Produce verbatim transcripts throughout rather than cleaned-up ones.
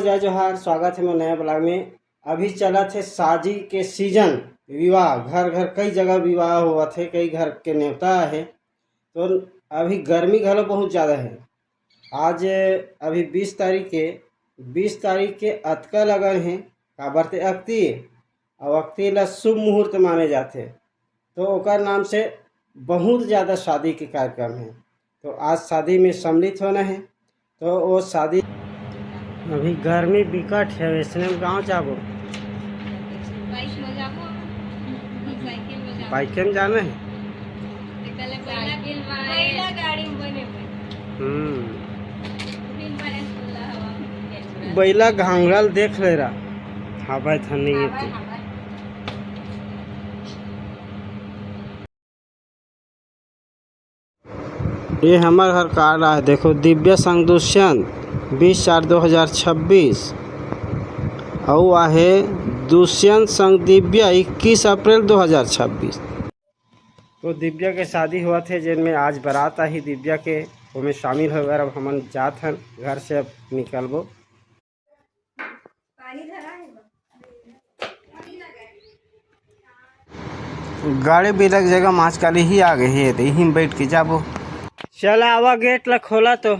जय जोहार, स्वागत हे मोर नया vlog में। अभी चलत हे शादी के season, विवाह, घर घर कई जगह विवाह होवत हे, कई घर के नेवता हे। तो अभी गर्मी घलो बहुत ज़्यादा हे। आज अभी बीस तारीख के, बीस तारीख के अतका लगन हे, काबर ते अक्ती, अउ अक्ती ला शुभ मुहूर्त माने जाथे। तो ओकर नाम से बहुत ज़्यादा शादी के कार्यक्रम हे। तो आज शादी में सम्मिलित होना हे। तो वो शादी, अभी गर्मी बिकट हे, वैसने में गाँव जाबो? बाइक में जाबो, साइकिल में जाबो। बाइक में जाना हे? ते कले पहिला, पहिला गाड़ी में बने बने। हम्म। फिर बने खुला हवा में। बैला घांगल देख ले रहा। हाँ भाई, धन नहीं है। ये हमर घर कार्ड आए, देखो, दिव्या संग दुष्यंत, बीस चार दो हज़ार छब्बीस। अउ आहे दुष्यंत संग दिव्या, इक्कीस अप्रैल दो हज़ार छब्बीस। तो दिव्या के शादी होवत हे, जेन में आज बारात आही दिव्या के, ओमे शामिल होए बर अब हमन जात हन घर से, अब निकलबो। गाड़ी बिलक जगह माचकाली ही आ गई है, तो यहीं बैठ के जाबो। चला आवा, गेट ला खोला तो।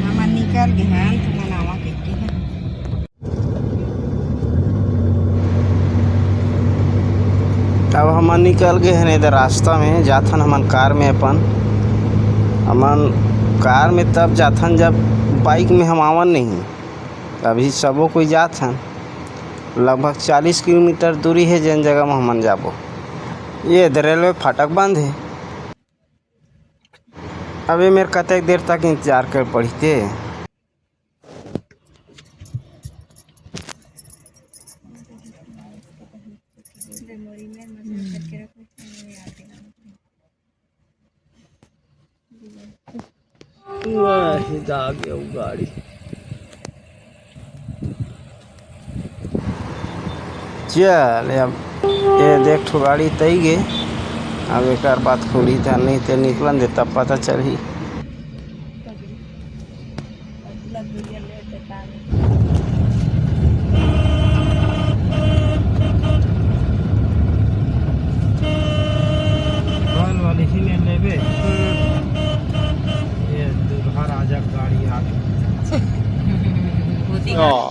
हमन निकल गे हन, तुमन आवा कहिके। अब हमन निकल गे हन एदे रास्ता में, जाथन हमन कार में अपन। हमन कार में तब जाथन, जब बाइक में हम आवन नहीं। अभी सबो कोई जात हन, लगभग चालीस किलोमीटर दूरी हे, जेन जगह में हमन जाबो। ये एदे रेलवे फाटक बंद हे। अबे मेर कतेक देर तक इंतजार कर पड़ही ते? वाह, जा गया वो गाड़ी। चल, अब ये देख ठो गाड़ी तई गे, अब एकर बाद खुली त नहीं ते निकलन दे, तब पता चलही। बगल वाली ही ले लेबे। ये दूल्हा राजा गाड़ी आ गई। हाँ।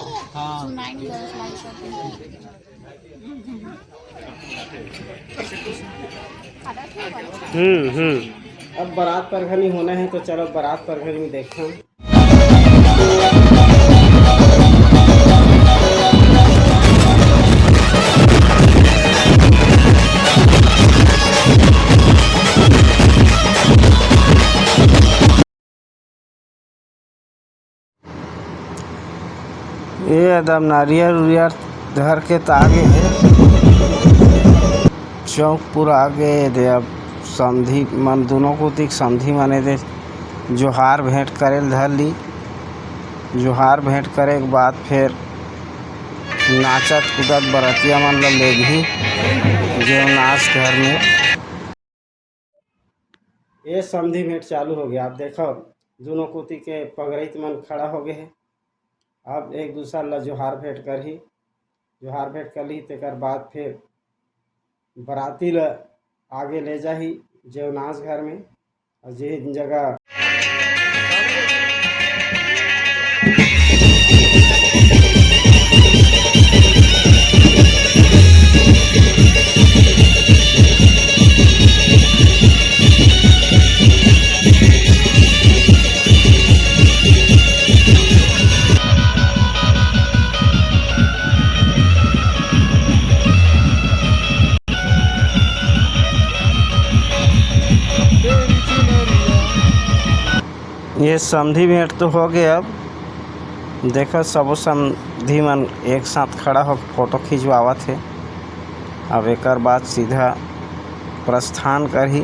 हम्म, हम्म। अब बारात परघनी होना है, तो चलो बारात परघनी में देखते हैं। ये एकदम नारियर उरियर धर के त आगे हे। चौक पूरा आगे दे। अब समधी मन दुनों कोति के समधी मन एदे जोहार भेंट करे ल धर ली। जोहार भेंट करे के बाद फिर नाचत कूदत बरतिया मन ल लेगही जेवनास घर में। ये समधी भेंट चालू हो गया। आप देखो, दोनों कोति के पगरैत मन खड़ा हो गए हैं। अब एक दूसर ला जोहार भेंट करही। जोहार भेंट कर ली, तेकर बाद फिर बराती ला आगे ले जाही जेवनास घर में। और जे जगह समधी भेंट तो हो गए। अब देखो, सबो समधी मन एक साथ खड़ा होके फोटो खिंचवावत हे। अब एकर बाद सीधा प्रस्थान करही।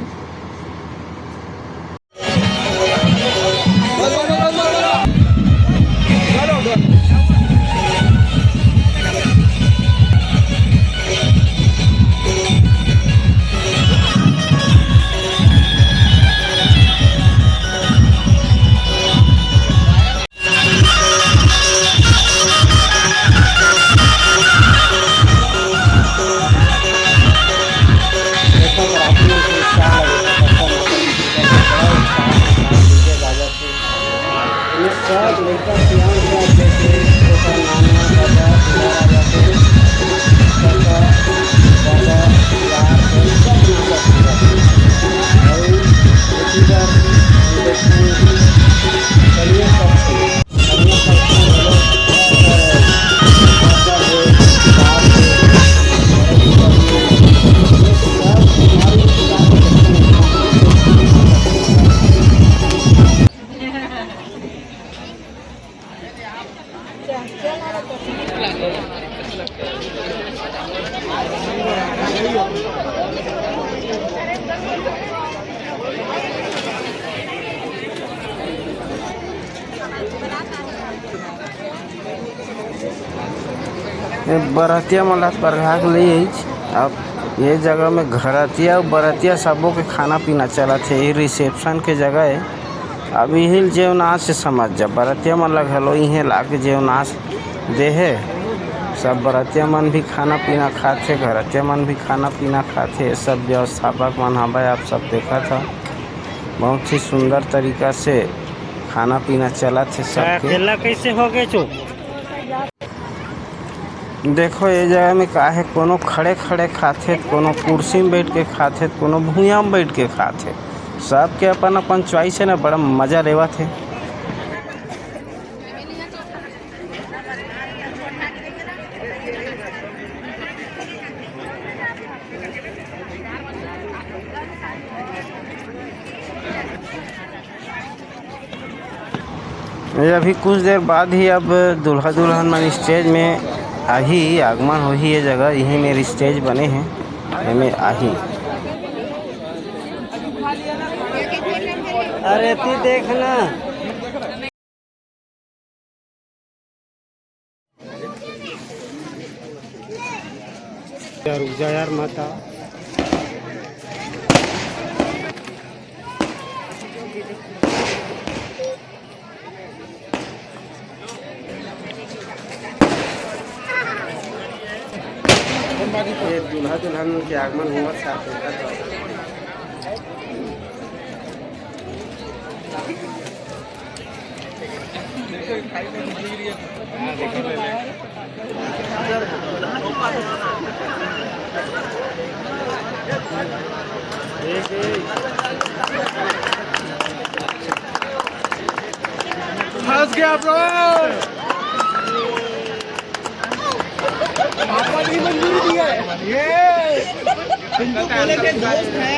ये बरतिया मन ला परघा के ले आइच। अब ये जगह में घरतिया अउ बरतिया सबो के खाना पीना चलत हे। ये रिसेप्शन के जगह हे। अब इही ल जेवनास से समझ जा, बरतिया मन ला घलो इहें ला के जेवनास दे हे। सब बरतिया मन भी खाना पीना खात हे, घरतिया मन भी खाना पीना खात हे। सब व्यवस्थापक मन हवय, आप सब देखत हव, बहुत ही सुंदर तरीका से खाना पीना चलत हे सबके। अकेला कैसे हो गए छो? देखो, ये जगह में का हे, कोनो खड़े खड़े खाथे, कोनो कुर्सी में बैठ के खाथे, कोनो भुइयां में बैठ के खाथे। सबके अपन अपन चॉइस हे ना, बड़ा मजा लेवत हे। ये अभी कुछ देर बाद ही अब दूल्हा दुल्हन मन स्टेज में आही, आगमन होही। ये जगह यही मेर स्टेज बने हे, एमे आही। अरे ती देखना। यार, रुक जा यार, मत आ। ये दूल्हा दुल्हन के आगमन होवत साथ देखत हव। फंस गया ब्रो। पापा ने मंजूरी दिया है। ये पिंटू बोले के दोस्त है।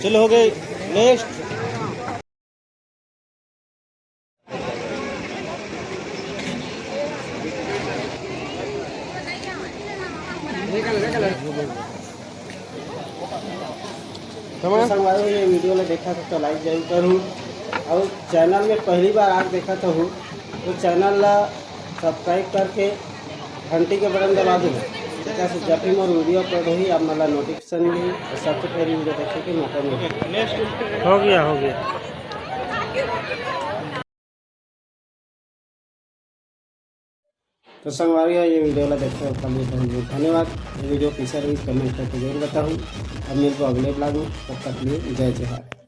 चलो, हो गए, नेक्स्ट। तो संगवारी हो, ये वीडियो ला देखत हव तो लाइक जरूर करहू, अउ चैनल में पहली बार आके देखत हव तो चैनल ला सब्सक्राइब करके घंटी के बटन दबा दू, ताकि जब भी मोर वीडियो अपलोड होही, आप मन ला नोटिफिकेशन मिलही अउ सबसे पहले वीडियो देखे के मौका मिलही। हो गया, हो गया। तो संगवारी हो, ये वीडियो ला देखे के लिए बहुत बहुत धन्यवाद। ये वीडियो कैसा रही, कमेंट करके जरूर बताहू। अब मिलबो अगले ब्लॉग में, तब तक के लिए जय जोहार।